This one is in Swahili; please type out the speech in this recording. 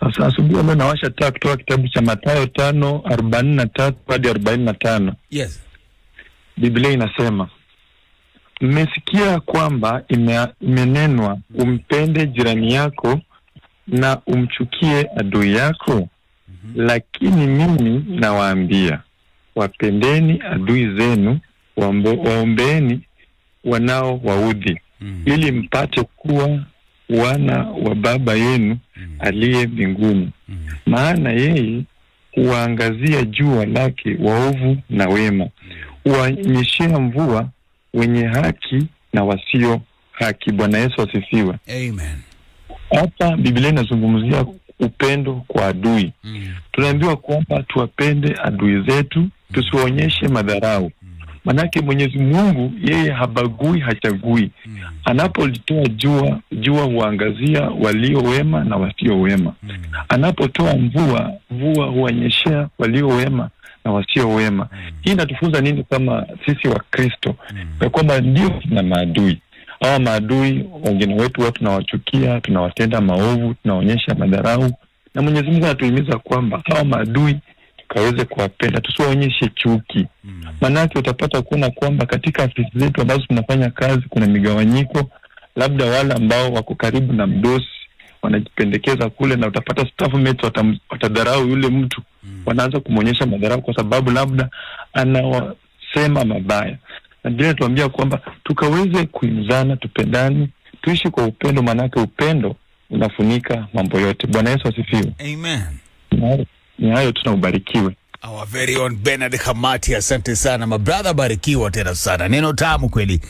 Sasa asubuhi ambayo nawasha taa kutoka kitabu cha Mathayo 5:43 hadi 45. Biblia inasema, mmesikia kwamba imenenwa, umpende jirani yako na umchukie adui yako. Lakini mimi nawaambia, wapendeni adui zenu, waombeeni wanaowaudhi, ili mpate kuwa wana wa Baba yenu aliye mbinguni, maana yeye huwaangazia jua lake waovu na wema, huwanyeshea mvua wenye haki na wasio haki. Bwana Yesu asifiwe. Amen. Hapa Biblia inazungumzia upendo kwa adui. Tunaambiwa kwamba tuwapende adui zetu, tusiwaonyeshe madharau. Manake Mwenyezi Mungu yeye habagui, hachagui. Anapolitoa jua, jua huangazia walio wema na wasio wema. Anapotoa mvua, mvua huwanyeshea walio wema na wasio wema. Hii inatufunza nini kama sisi Wakristo? Ya kwamba ndio tuna maadui. Hawa maadui wengine wetu huwa tunawachukia, tunawatenda maovu, tunaonyesha madharau, na Mwenyezi Mungu anatuhimiza kwamba hawa maadui tukaweze kuwapenda, tusiwaonyeshe chuki. Maanake utapata kuona kwamba katika afisi zetu ambazo tunafanya kazi kuna migawanyiko, labda wale ambao wako karibu na mdosi wanajipendekeza kule, na utapata staff mates watadharau yule mtu, wanaanza kumwonyesha madharau kwa sababu labda anawasema mabaya. Na Biblia inatuambia kwamba tukaweze kuhimizana, tupendane, tuishi kwa upendo, maanake upendo unafunika mambo yote. Bwana Yesu asifiwe. Amen. Ni hayo tu na ubarikiwe. Our very own Bernard Hamati, asante sana my brother, barikiwa tena sana, neno tamu kweli.